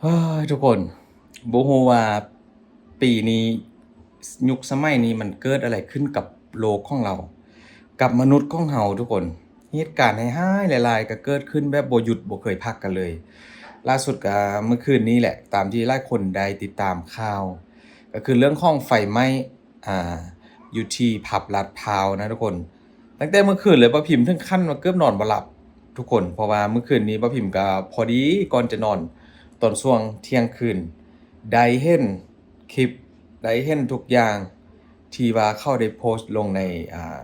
ເຮີ້ຍ ທຸກຄົນ ບໍ່ຮູ້ວ່າປີນີ້ ຍຸກສະໄໝນີ້ ມັນເກີດອະໄລຂຶ້ນກັບໂລກຂອງເຮົາ ກັບມະນຸດຂອງເຮົາທຸກຄົນ. ເຫດການຮ້າຍໆຫຼາຍໆ ກໍເກີດຂຶ້ນແບບບໍ່ຢຸດບໍ່ເຄີຍພັກກັນເລີຍ. ລ່າສຸດກໍມື້ຄືນນີ້ແຫຼະ ຕາມທີ່ຫຼາຍຄົນໄດ້ຕິດຕາມຂ່າວ ກໍຄືເລື່ອງຂອງໄຟໄໝ້ ອ່າ ຢູ່ທີ່ຜັບລາດພ້າວນະທຸກຄົນ. ຕັ້ງແຕ່ມື້ຄືນເລີຍ ບ່າວພິມເຖິງຂັ້ນວ່າເກືອບນອນບໍ່ຫຼັບທຸກຄົນ ເພາະວ່າມື້ຄືນນີ້ບ່າວພິມກໍພໍດີກ່ອນຈະນອນ ຕອນຊ່ວງທ່ຽງຄືນ ໄດ້ເຫັນຄລິບ ໄດ້ເຫັນທຸກຢ່າງທີ່ວ່າເຂົາໄດ້ໂພສລົງໃນ ອ່າ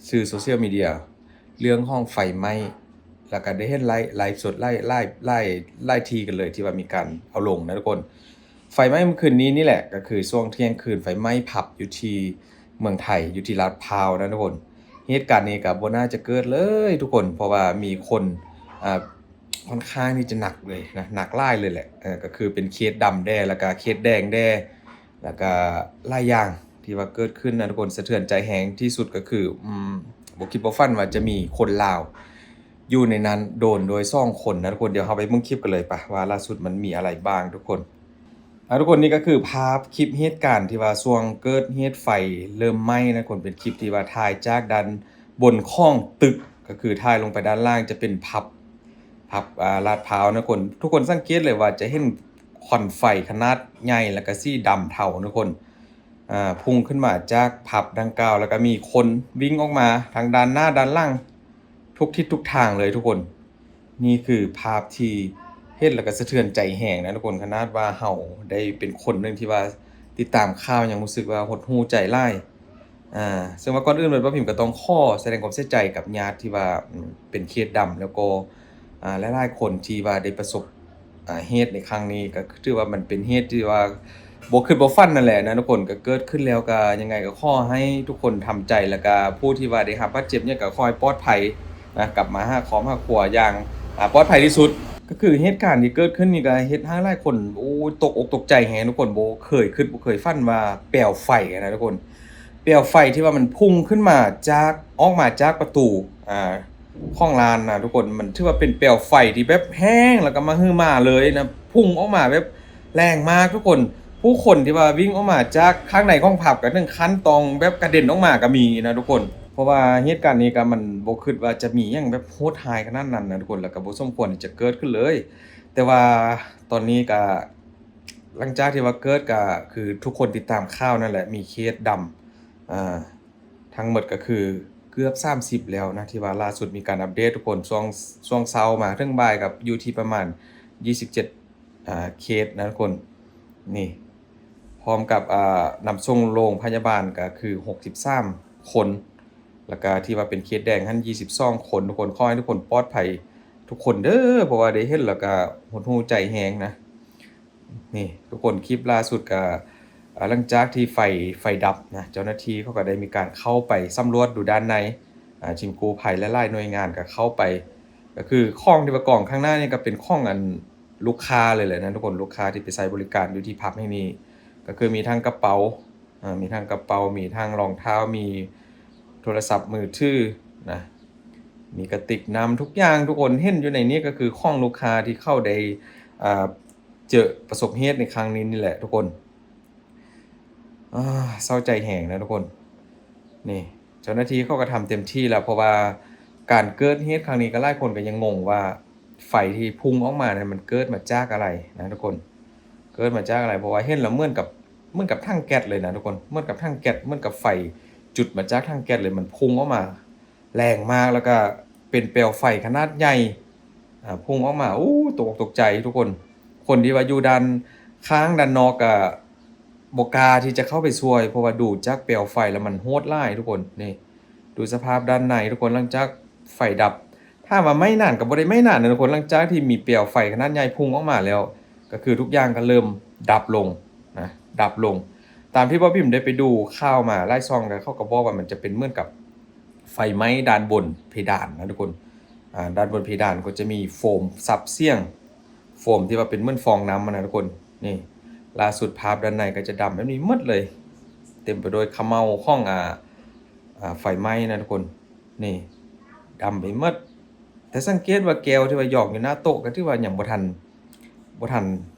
ສື່ໂຊຊຽວມີເດຍ ເລື່ອງຂອງໄຟໄໝ້ ແລ້ວກໍໄດ້ເຫັນໄລ ໄລຟ໌ສົດຫຼາຍ ຫຼາຍ ຫຼາຍ ຫຼາຍທີ່ກັນເລີຍ ທີ່ວ່າມີການເອົາລົງນະທຸກຄົນ. ໄຟໄໝ້ມື້ຄືນນີ້ນີ້ແຫຼະ ກໍຄືຊ່ວງທ່ຽງຄືນ ໄຟໄໝ້ຜັບຢູ່ທີ່ເມືອງໄທ ຢູ່ທີ່ລາດພ້າວນະທຸກຄົນ. ເຫດການນີ້ກໍບໍ່ໜ້າຈະເກີດເລີຍທຸກຄົນ ເພາະວ່າມີຄົນ ອ່າ ຂ້ອນຂ້າງທີ່ຈະໜັກເລີຍນະ ໜັກຫຼາຍເລີຍແຫຼະ. ເອີ ກໍຄືເປັນເຂດດຳແດ່ ແລ້ວກໍເຂດແດງແດ່ ແລ້ວກໍຫຼາຍຢ່າງທີ່ວ່າເກີດຂຶ້ນນະທຸກຄົນ. ສະເທືອນໃຈແຮງທີ່ສຸດກໍຄື ອືມ ບໍ່ຄິດບໍ່ຝັນວ່າຈະມີຄົນລາວຢູ່ໃນນັ້ນໂດນດ້ວຍສອງຄົນນະທຸກຄົນ. ດຽວເຮົາໄປເບິ່ງຄລິບກັນເລີຍປະ ວ່າລ່າສຸດມັນມີອະໄລບ້າງທຸກຄົນ. ອ່າ ທຸກຄົນ ນີ້ກໍຄືພາບຄລິບເຫດການທີ່ວ່າຊ່ວງເກີດເຫດໄຟເລີ່ມໄໝ້ນະທຸກຄົນ ເປັນຄລິບທີ່ວ່າຖ່າຍຈາກດ້ານບົນຂອງຕຶກ ກໍຄືຖ່າຍລົງໄປດ້ານລ່າງຈະເປັນຜັບ ຜັບ ອ່າ ລາດພ້າວນະທຸກຄົນ. ທຸກຄົນສັງເກດເລີຍວ່າຈະເຫັນຄວັນໄຟຂະໜາດໃຫຍ່ ແລ້ວກໍສີດຳເທົານະທຸກຄົນ ອ່າ ພຸ່ງຂຶ້ນມາຈາກຜັບດັ່ງກ່າວ ແລ້ວກໍມີຄົນວິ່ງອອກມາທາງດ້ານໜ້າດ້ານຫຼັງ ທຸກທິດທຸກທາງເລີຍທຸກຄົນ. ນີ້ຄືພາບທີ່ເຫັນແລ້ວກໍສະເທືອນໃຈແຮງນະທຸກຄົນ ຂະໜາດວ່າເຮົາໄດ້ເປັນຄົນໜຶ່ງທີ່ວ່າຕິດຕາມຂ່າວ ຍັງຮູ້ສຶກວ່າຫົດຫູ່ໃຈຫຼາຍ. ອ່າ ເຊິ່ງວ່າກ່ອນອື່ນເບິດ ບ່າວພິມກໍຕ້ອງຂໍສະແດງຄວາມເສຍໃຈກັບຍາດທີ່ວ່າ ອືມ ເປັນເຂດດຳ ແລ້ວກໍ ອ່າ ຫຼາຍໆຄົນທີ່ວ່າໄດ້ປະສົບ ອ່າ ເຫດໃນຄັ້ງນີ້ ກໍຄືຖືວ່າມັນເປັນເຫດທີ່ວ່າບໍ່ຄິດບໍ່ຝັນນັ້ນແຫຼະນະທຸກຄົນ. ກໍເກີດຂຶ້ນແລ້ວ ກໍຍັງໄງກໍຂໍໃຫ້ທຸກຄົນທຳໃຈ ແລ້ວກໍຜູ້ທີ່ວ່າໄດ້ຮັບບາດເຈັບນີ້ກໍຂໍໃຫ້ປອດໄພນະ ກັບມາຫາຄອບຫາຄົວຢ່າງ ອ່າ ປອດໄພທີ່ສຸດ. ກໍຄືເຫດການທີ່ເກີດຂຶ້ນນີ້ກໍເຮັດໃຫ້ຫຼາຍຄົນ ໂອ້ ຕົກອົກຕົກໃຈແຮງທຸກຄົນ. ບໍ່ເຄີຍຄິດບໍ່ເຄີຍຝັນວ່າແປວໄຟນະທຸກຄົນ ແປວໄຟທີ່ວ່າມັນພຸ່ງຂຶ້ນມາຈາກ ອອກມາຈາກປະຕູ ອ່າ ຂອງຮ້ານນະທຸກຄົນ. ມັນຖືວ່າເປັນແປວໄຟທີ່ແບບແຮງ ແລ້ວກໍມະຫຶມາເລີຍນະ ພຸ່ງອອກມາແບບແຮງມາກທຸກຄົນ. ຜູ້ຄົນທີ່ວ່າວິ່ງອອກມາຈາກຂ້າງໃນຂອງຜັບກໍເຖິງຂັ້ນຕ້ອງແບບກະເດັນອອກມາກໍມີນະທຸກຄົນ. ເພາະວ່າເຫດການນີ້ກໍມັນບໍ່ຄິດວ່າຈະມີຫຍັງແບບໂຫດຮ້າຍຂະໜາດນັ້ນນະທຸກຄົນ ແລ້ວກໍບໍ່ສົມຄວນທີ່ຈະເກີດຂຶ້ນເລີຍ. ແຕ່ວ່າຕອນນີ້ກໍ ຫຼັງຈາກທີ່ວ່າເກີດ ກໍຄືທຸກຄົນຕິດຕາມຂ່າວນັ້ນແຫຼະ ມີເຂດດຳ ອ່າ ທັງໝົດກໍຄືເກືອບສາມສິບແລ້ວນະ ທີ່ວ່າລ່າສຸດມີການອັບເດດທຸກຄົນ. ຊ່ວງ ຊ່ວງເຊົ້າມາເຖິງບ່າຍກໍຢູ່ທີ່ປະມານ ຊາວເຈັດ ອ່າ ເຄສນະທຸກຄົນ. ນີ້ ພ້ອມກັບ ອ່າ ນຳສົ່ງໂລງພະຍາບານກໍຄື ຫົກສິບສາມຄົນ ແລ້ວກໍທີ່ວ່າເປັນເຂດແດງຫັ້ນ ຊາວສອງຄົນທຸກຄົນ. ຂໍໃຫ້ທຸກຄົນປອດໄພທຸກຄົນເດີ ເພາະວ່າໄດ້ເຫັນແລ້ວກໍຫົດຫູ່ໃຈແຮງນະ. ນີ້ທຸກຄົນ ຄລິບລ່າສຸດກໍ ອ່າ ຫຼັງຈາກທີ່ໄຟ ໄຟດັບນະ ເຈົ້າໜ້າທີ່ເຂົາກໍໄດ້ມີການເຂົ້າໄປສຳຫຼວດດູດ້ານໃນ ອ່າ ທີມກູ້ໄພຫຼາຍໆໜ່ວຍງານກໍເຂົ້າໄປ. ກໍຄືຂອງທີ່ວ່າກອງຂ້າງໜ້ານີ້ກໍເປັນຂອງອັນລູກຄ້າເລີຍແຫຼະນະທຸກຄົນ ລູກຄ້າທີ່ໄປໃຊ້ບໍລິການຢູ່ທີ່ຜັບແຫ່ງນີ້. ກໍຄືມີທັງກະເປົາ ອ່າ ມີທັງກະເປົາ ມີທັງລອງເທົ້າ ມີໂທລະສັບມືຖືນະ ມີກະຕິກນ້ຳ ທຸກຢ່າງທຸກຄົນເຫັນຢູ່ໃນນີ້ ກໍຄືຂອງລູກຄ້າທີ່ເຂົາໄດ້ ອ່າ ເຈີປະສົບເຫດໃນຄັ້ງນີ້ນີ້ແຫຼະທຸກຄົນ. ອ່າ ເສົ້າໃຈແຮງນະທຸກຄົນ. ນີ້ເຈົ້າໜ້າທີ່ເຂົາກໍທຳເຕັມທີ່ແລ້ວ ເພາະວ່າການເກີດເຫດຄັ້ງນີ້ກໍຫຼາຍຄົນກໍຍັງງົງວ່າ ໄຟທີ່ພຸ່ງອອກມານັ້ນ ມັນເກີດມາຈາກອະໄລນະທຸກຄົນ ເກີດມາຈາກອະໄລ. ເພາະວ່າເຫັນແລ້ວເໝືອນກັບ ເໝືອນກັບຖັງແກັສເລີຍນະທຸກຄົນ ເໝືອນກັບຖັງແກັສ ເໝືອນກັບໄຟຈຸດມາຈາກຖັງແກັສເລີຍ. ມັນພຸ່ງອອກມາແຮງມາກ ແລ້ວກໍເປັນແປວໄຟຂະໜາດໃຫຍ່ ອ່າ ພຸ່ງອອກມາ. ໂອ້ ຕົກອົກຕົກໃຈທຸກຄົນ. ຄົນທີ່ວ່າຢູ່ດ້ານຂ້າງດ້ານນອກກໍບໍ່ກ້າທີ່ຈະເຂົ້າໄປຊ່ວຍ ເພາະວ່າດູຈາກແປວໄຟແລ້ວມັນໂຫດຫຼາຍທຸກຄົນ. ນີ້ ດູສະພາບດ້ານໃນທຸກຄົນ ຫຼັງຈາກໄຟດັບ ຖາມວ່າໄໝ້ນານກໍບໍ່ໄດ້ໄໝ້ນານນະທຸກຄົນ. ຫຼັງຈາກທີ່ມີແປວໄຟຂະໜາດໃຫຍ່ພຸ່ງອອກມາແລ້ວ ກໍຄືທຸກຢ່າງກໍເລີ່ມດັບລົງນະ ດັບລົງ. ຕາມທີ່ບ່າວພິມໄດ້ໄປດູຂ່າວມາຫຼາຍຊ່ອງ ແລ້ວເຂົາກໍບອກວ່າມັນຈະເປັນເໝືອນກັບໄຟໄໝ້ດ້ານບົນເພດານນະທຸກຄົນ. ອ່າ ດ້ານບົນເພດານກໍຈະມີໂຟມຊັບສຽງ ໂຟມທີ່ວ່າເປັນເໝືອນຟອງນ້ຳຫັ້ນນະທຸກຄົນ. ນີ້ ລ່າສຸດພາບດ້ານໃນກໍຈະດຳແບບນີ້ໝົດເລີຍ ເຕັມໄປດ້ວຍຂະເໝົາຂອງ ອ່າ ອ່າ ໄຟໄໝ້ນະທຸກຄົນ. ນີ້ ດຳໄປໝົດ. ແຕ່ສັງເກດວ່າແກ້ວທີ່ວ່າຢອງຢູ່ໜ້າໂຕະ ກໍຖືວ່າຍັງບໍ່ທັນ ບໍ່ທັນ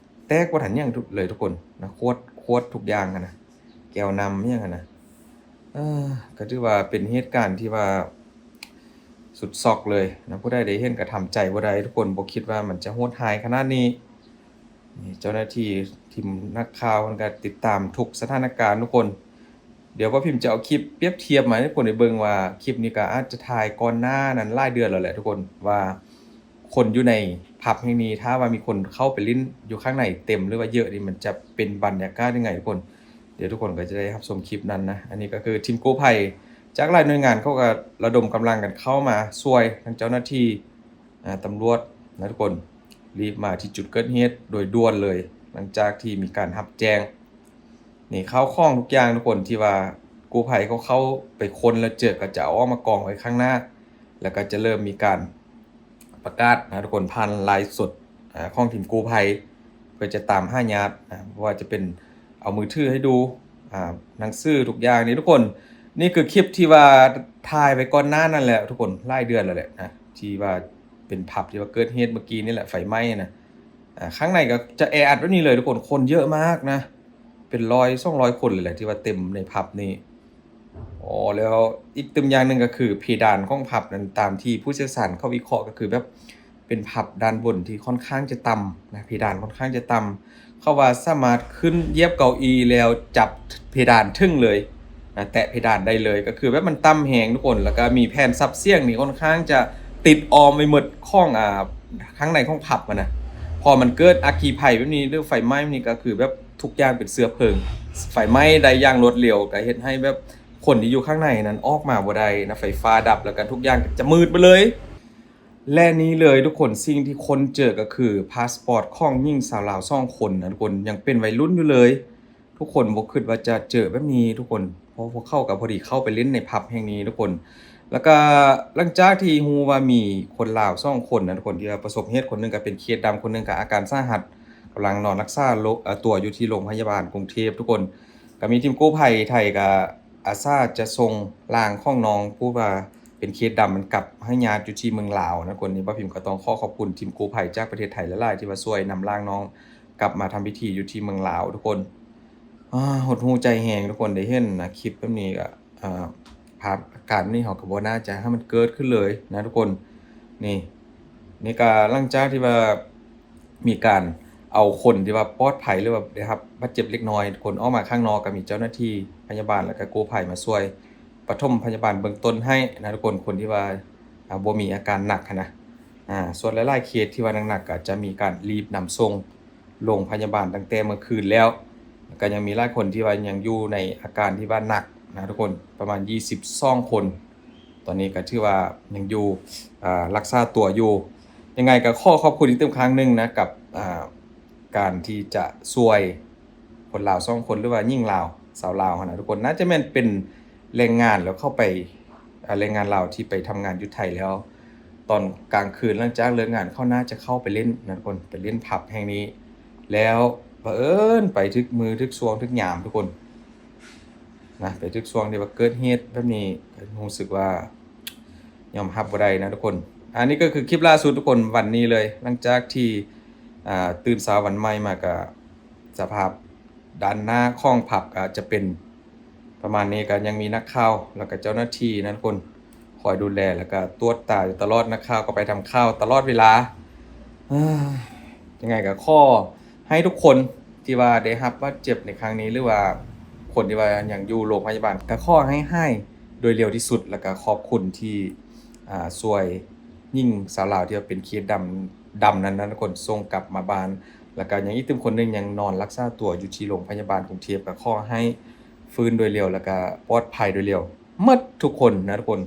ແຕກບໍ່ທັນຫຍັງທຸກ ເລີຍທຸກຄົນນະ ຂວດ ຂວດທຸກຢ່າງຫັ້ນນະ ແກ້ວນ້ຳຫຍັງຫັ້ນນະ ເອີ ກໍຖືວ່າເປັນເຫດການທີ່ວ່າສຸດຊັອກເລີຍນະ ຜູ້ໃດໄດ້ເຫັນກໍທຳໃຈບໍ່ໄດ້ທຸກຄົນ ບໍ່ຄິດວ່າມັນຈະໂຫດຮ້າຍຂະໜາດນີ້. ນີ້ເຈົ້າໜ້າທີ່ ທີມນັກຂ່າວເພິ່ນກໍຕິດຕາມທຸກສະຖານະການທຸກຄົນ. ດຽວບ່າວພິມຈະເອົາຄລິບປຽບທຽບມາໃຫ້ທຸກຄົນໄດ້ເບິ່ງວ່າ ຄລິບນີ້ກໍອາດຈະຖ່າຍກ່ອນໜ້ານັ້ນຫຼາຍເດືອນແລ້ວແຫຼະທຸກຄົນ ວ່າຄົນຢູ່ໃນຜັບແຫ່ງນີ້ ຖ້າວ່າມີຄົນເຂົ້າໄປຫຼິ້ນຢູ່ຂ້າງໃນເຕັມ ຫຼືວ່າເຍາະນີ້ ມັນຈະເປັນບັນຍາກາດຍັງໄງທຸກຄົນ. ດຽວທຸກຄົນກໍຈະໄດ້ຮັບຊົມຄລິບນັ້ນນະ. ອັນນີ້ກໍຄືທີມກູ້ໄພຈາກຫຼາຍໜ່ວຍງານ ເຂົາກໍລະດົມກຳລັງກັນເຂົ້າມາຊ່ວຍ ທັງເຈົ້າໜ້າທີ່ ອາ ຕຳຫຼວດນະທຸກຄົນ ຣີບມາທີ່ຈຸດເກີດເຫດໂດຍດ່ວນເລີຍ ຫຼັງຈາກທີ່ມີການຮັບແຈ້ງ. ນີ້ ເຂົ້າຂອງທຸກຢ່າງທຸກຄົນ ທີ່ວ່າກູ້ໄພເຂົາເຂົ້າໄປຄົ້ນແລ້ວເຈີ ກໍຈະເອົາອອກມາກອງໄວ້ຂ້າງໜ້າ ແລ້ວກໍຈະເລີ່ມມີການປະກາດນະທຸກຄົນ ຜ່ານໄລຟ໌ສົດ ອາ ຂອງທີມກູ້ໄພ ເພື່ອຈະຕາມຫາຍາດນະ ບໍ່ວ່າຈະເປັນເອົາມືຖືໃຫ້ດູ ອາ ໜັງສື ທຸກຢ່າງນີ້ທຸກຄົນ. ນີ້ຄືຄລິບທີ່ວ່າຖ່າຍໄວ້ກ່ອນໜ້ານັ້ນແຫຼະທຸກຄົນ ຫຼາຍເດືອນແລ້ວແຫຼະນະ ທີ່ວ່າເປັນຜັບທີ່ວ່າເກີດເຫດເມື່ອກີ້ນີ້ແຫຼະ ໄຟໄໝ້ນະ. ອາ ຂ້າງໃນກໍຈະແອອັດແບບນີ້ເລີຍທຸກຄົນ ຄົນເຍອະມາກນະ ເປັນຮ້ອຍສອງຮ້ອຍຄົນເລີຍແຫຼະ ທີ່ວ່າເຕັມໃນຜັບນີ້. ອໍ ແລ້ວອີກຕື່ມຢ່າງໜຶ່ງກໍຄືເພດານຂອງຜັບນັ້ນ ຕາມທີ່ຜູ້ຊ່ຽວຊານເຂົາວິເຄາະ ກໍຄືແບບເປັນຜັບດ້ານບົນທີ່ຄ່ອນຂ້າງຈະຕ່ຳນະ ເພດານຄ່ອນຂ້າງຈະຕ່ຳ ເຂົາວ່າສາມາດຂຶ້ນຢຽບເກົ້າອີ້ແລ້ວຈັບເພດານເຖິງເລີຍນະ ແຕະເພດານໄດ້ເລີຍ ກໍຄືແບບມັນຕ່ຳແຮງທຸກຄົນ. ແລ້ວກໍມີແຜ່ນຊັບສຽງນີ້ຄ່ອນຂ້າງຈະຕິດອ້ອມໄວ້ໝົດຂອງ ອາ ຂ້າງໃນຂອງຜັບຫັ້ນນະ. ພໍມັນເກີດອັກຄີໄພແບບນີ້ ຫຼືໄຟໄໝ້ແບບນີ້ ກໍຄືແບບ ທຸກຢ່າງເປັນເຊື້ອເພີງ ໄຟໄໝ້ໄດ້ຢ່າງລວດເລັວ ກໍເຮັດໃຫ້ແບບຄົນທີ່ຢູ່ຂ້າງໃນນັ້ນອອກມາບໍ່ໄດ້ນະ ໄຟຟ້າດັບ ແລ້ວກໍທຸກຢ່າງຈະມືດໝົດເລີຍ. ແລະນີ້ເລີຍທຸກຄົນ ສິ່ງທີ່ຄົນເຈີກໍຄືພາສປອດຂອງຍິງຊາວລາວສອງຄົນນະທຸກຄົນ ຍັງເປັນໄວລຸ້ນຢູ່ເລີຍ. ທຸກຄົນບໍ່ຄິດວ່າຈະເຈີແບບນີ້ທຸກຄົນ ເພາະພວກເຂົາກໍພໍດີເຂົ້າໄປຫຼິ້ນໃນຜັບແຫ່ງນີ້ທຸກຄົນ. ແລ້ວກໍຫຼັງຈາກທີ່ຮູ້ວ່າມີຄົນລາວສອງຄົນນະທຸກຄົນ ທີ່ວ່າປະສົບເຫດ ຄົນໜຶ່ງກໍເປັນເຂດດຳ ຄົນໜຶ່ງກໍອາການສາຫັດ ກຳລັງນອນຮັກສາໂລ ເອີ ຕົວຢູ່ທີ່ໂລງພະຍາບານກຸງເທບທຸກຄົນ ກໍມີທີມກູ້ໄພໄທກໍອາສາຈະສົ່ງຮ່າງຂອງນ້ອງຜູ້ວ່າເປັນເຂດດຳນັ້ນກັບໃຫ້ຍາດຢູ່ທີ່ເມືອງລາວນະທຸກຄົນ. ນີ້ບ່າວພິມກໍຕ້ອງຂໍຂອບຄຸນທີມກູ້ໄພຈາກປະເທດໄທຫຼາຍໆ ທີ່ວ່າຊ່ວຍນຳຮ່າງນ້ອງກັບມາທຳພິທີຢູ່ທີ່ເມືອງລາວທຸກຄົນ. ອາ ຫົດຫູ່ໃຈແຮງທຸກຄົນ ໄດ້ເຫັນນະ ຄລິບແບບນີ້ກໍ ອາ ພາບອາກາດນີ້ ເຮົາກໍບໍ່ໜ້າຈະໃຫ້ມັນເກີດຂຶ້ນເລີຍນະທຸກຄົນ. ນີ້ ນີ້ກໍຫຼັງຈາກທີ່ວ່າມີການເອົາຄົນທີ່ວ່າປອດໄພ ຫຼືວ່າໄດ້ຮັບບາດເຈັບເລັກນ້ອຍ ຄົນອອກມາຂ້າງນອກ ກໍມີເຈົ້າໜ້າທີ່ພະຍາບານ ແລ້ວກໍກູ້ໄພມາຊ່ວຍປະຖົມພະຍາບານເບື້ອງຕົ້ນໃຫ້ນະທຸກຄົນ ຄົນທີ່ວ່າ ອາ ບໍ່ມີອາການໜັກຫັ້ນນະ. ອາ ສ່ວນຫຼາຍໆເຄສທີ່ວ່າໜັກໆ ກໍຈະມີການລີບນຳສົ່ງ ໂລງພະຍາບານຕັ້ງແຕ່ເມື່ອຄືນແລ້ວ ແລ້ວກໍຍັງມີຫຼາຍຄົນທີ່ວ່າຍັງຢູ່ໃນອາການທີ່ວ່າໜັກນະທຸກຄົນ ປະມານຊາວສອງຄົນ ຕອນນີ້ກໍຖືວ່າຍັງຢູ່ ອາ ລັກສາຕົວຢູ່. ຍັງໄງກໍຂໍຂອບຄຸນອີກຕື່ມຄັ້ງໜຶ່ງນະ ກັບ ອາ ການທີ່ຈະຊ່ວຍຄົນລາວສອງຄົນ ຫຼືວ່າຍິງລາວ ຊາວລາວຫັ້ນນະທຸກຄົນ ໜ້າຈະແມ່ນເປັນ ແຮງງານ ແລ້ວເຂົ້າໄປ ເອີ ແຮງງານລາວທີ່ໄປທຳງານຢູ່ໄທແລ້ວ ຕອນກາງຄືນຫຼັງຈາກເລີກງານ ເຂົາໜ້າຈະເຂົ້າໄປຫຼິ້ນນະທຸກຄົນ ໄປຫຼິ້ນຜັບແຫ່ງນີ້ ແລ້ວບັງເອີນໄປຖືກມື້ ຖືກຊ່ວງ ຖືກຍາມທຸກຄົນນະ ໄປຖືກຊ່ວງທີ່ວ່າເກີດເຫດແບບນີ້ ກໍຮູ້ສຶກວ່າຍອມຮັບບໍ່ໄດ້ນະທຸກຄົນ. ອັນນີ້ກໍຄືຄລິບລ່າສຸດທຸກຄົນ ວັນນີ້ເລີຍ ຫຼັງຈາກທີ່ ອາ ຕື່ນເຊົ້າວັນໃໝ່ມາ ກໍສະພາບດ້ານໜ້າຂອງຜັບກໍຈະເປັນ ປະມານນີ້ ກໍຍັງມີນັກຂ່າວ ແລ້ວກໍເຈົ້າໜ້າທີ່ນັ້ນຄົນຄອຍດູແລ ແລ້ວກໍຕວດຕາຢູ່ຕະຫຼອດ ນັກຂ່າວກໍໄປທຳຂ່າວຕະຫຼອດເວລາ. ເອີ ຍັງໄງກໍຂໍໃຫ້ທຸກຄົນທີ່ວ່າໄດ້ຮັບບາດເຈັບໃນຄັ້ງນີ້ ຫຼືວ່າຄົນທີ່ວ່າຍັງຢູ່ໂລງພະຍາບານ ກໍຂໍໃຫ້ຫາຍໂດຍເລັວທີ່ສຸດ ແລ້ວກໍຂອບຄຸນທີ່ ອາ ຊ່ວຍຍິງຊາວລາວທີ່ວ່າເປັນເຂດດຳ ດຳນັ້ນນະທຸກຄົນ ສົ່ງກັບມາບ້ານ ແລ້ວກໍຍັງອີກຕື່ມຄົນໜຶ່ງຍັງນອນລັກສາຕົວຢູ່ທີ່ໂລງພະຍາບານກຸງເທບ ກໍຂໍໃຫ້ ຟື້ນໂດຍເລັວ ແລ້ວກະປອດໄພໂດຍເລັວໝົດທຸກຄົນນະທຸກຄົນ.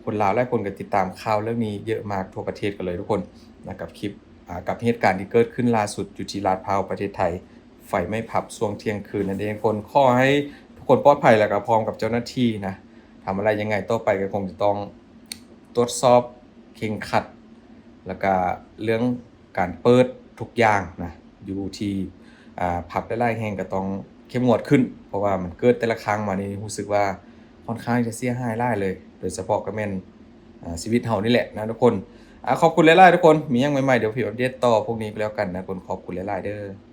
ຄົນລາວຫຼາຍຄົນກໍຕິດຕາມຂ່າວເລື່ອງນີ້ເຍອະມາກທົ່ວປະເທດກັນເລີຍທຸກຄົນນະ ກັບຄລິບ ອາ ກັບເຫດການທີ່ເກີດຂຶ້ນລ່າສຸດຢູ່ທີ່ລາດພ້າວປະເທດໄທ ໄຟໄໝ້ຜັບຊ່ວງທ່ຽງຄືນນັ້ນເອງ. ຄົນ ຂໍໃຫ້ທຸກຄົນປອດໄພ ແລ້ວກະພ້ອມກັບເຈົ້າໜ້າທີ່ນະ ທຳອະໄລຍັງໄງຕໍ່ໄປກໍຄົງຈະຕ້ອງ ຕວດສອບເຄັ່ງຄັດ ແລ້ວກະເລື່ອງການເປີດທຸກຢ່າງນະ ຢູ່ທີ່ ອາ ຜັບຫຼາຍໆແຫ່ງກໍຕ້ອງເຂັ້ມງວດຂຶ້ນ ເພາະວ່າມັນເກີດແຕ່ລະຄັ້ງມານີ້ ຮູ້ສຶກວ່າຄ່ອນຂ້າງຈະເສຍຫາຍຫຼາຍເລີຍ ໂດຍສະເພາະກໍແມ່ນ ອາ ຊີວິດເຮົານີ້ແຫຼະນະທຸກຄົນ. ອາ ຂອບຄຸນຫຼາຍໆທຸກຄົນ ມີຫຍັງໃໝ່ໆ ດຽວພິມອັບເດດຕໍ່ພວກນີ້ກໍແລ້ວກັນນະທຸກຄົນ. ຂອບຄຸນຫຼາຍໆເດີ້.